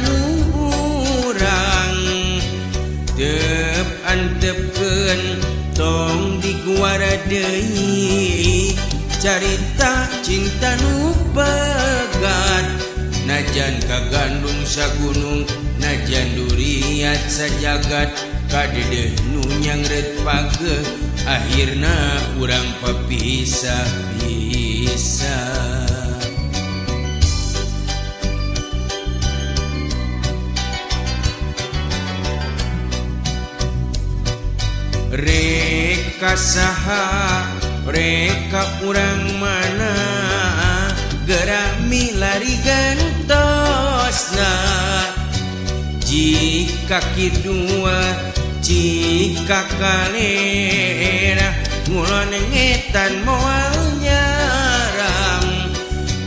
nu urang tep antepkeun tong diguara deui carita cinta nu pegat najan kagandung sagunung najan duriat sajagat kadedeh nu nyangret pageh akhirna urang papisah-pisah. Reka saha reka urang mana gerak milari gentosna jika kidua jika kalera ngulon ngetan moal nyaram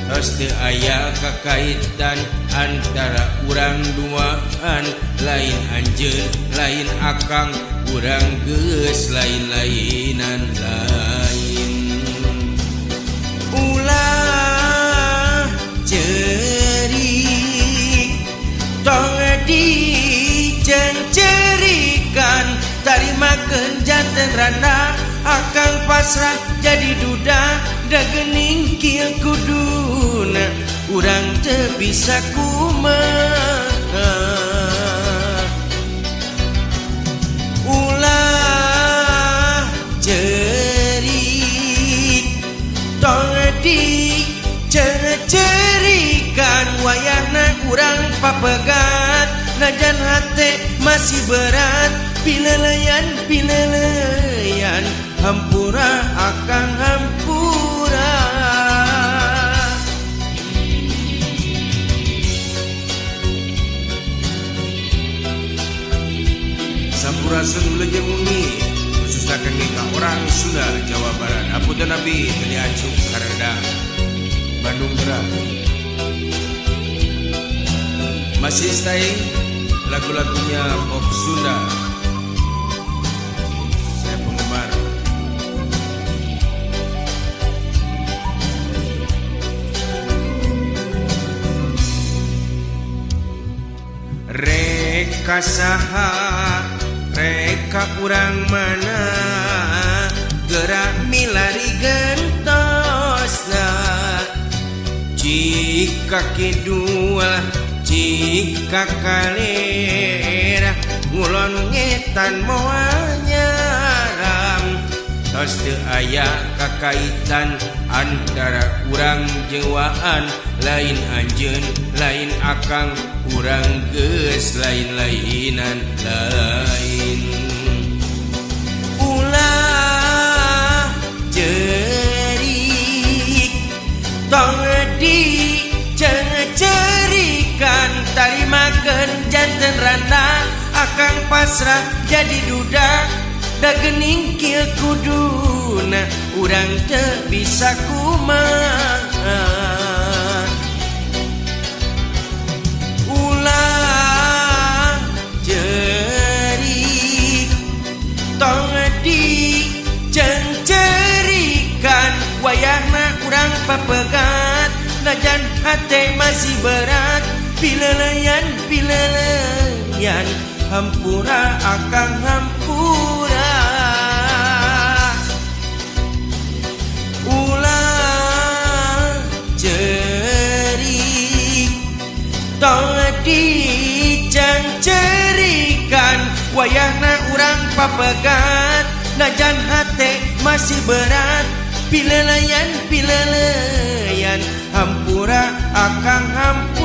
tos teu aya kakaitan antara urang duaan lain anjeun lain akang urang geus lain-lainan lain. Ulah cerik tong dicencerikan tarimakeun janten randa akang pasrah jadi duda da geuning kieu kuduna urang teu bisa kumaha. Ulah cerik tong dicencerikan wayahna urang papegat najan hate masih berat pileleyan pileleyan hampura akang hampura. Sampurasun wilujeng wengi khususna kangge ka orang Sunda Jawa Barat. Apunten abdi teu diacung karedang Bandung Barat. Masih stay lagu-lagunya pop Sunda. Saya penggemar. Reka saha reka urang mana gerak milari gentosna jika kidul jika kalera ngulon ngetan moal nyaram tos teu aya kakaitan antara urang jewaan lain anjeun lain akang urang geus lain-lainan lain. Ulah cerik tong dicencerikan tarimakeun janten randa akang pasrah jadi duda da geuning kieu kuduna urang teu bisa kumaha. Ulah cerik tong dicencerikan wayahna urang papegat najan hate masih berat pileleyan pileleyan hampura akang hampura. Ulah cerik tong dicencerikan wayahna urang papegat najan hate masih berat pileleyan pileleyan hampura akang hampura.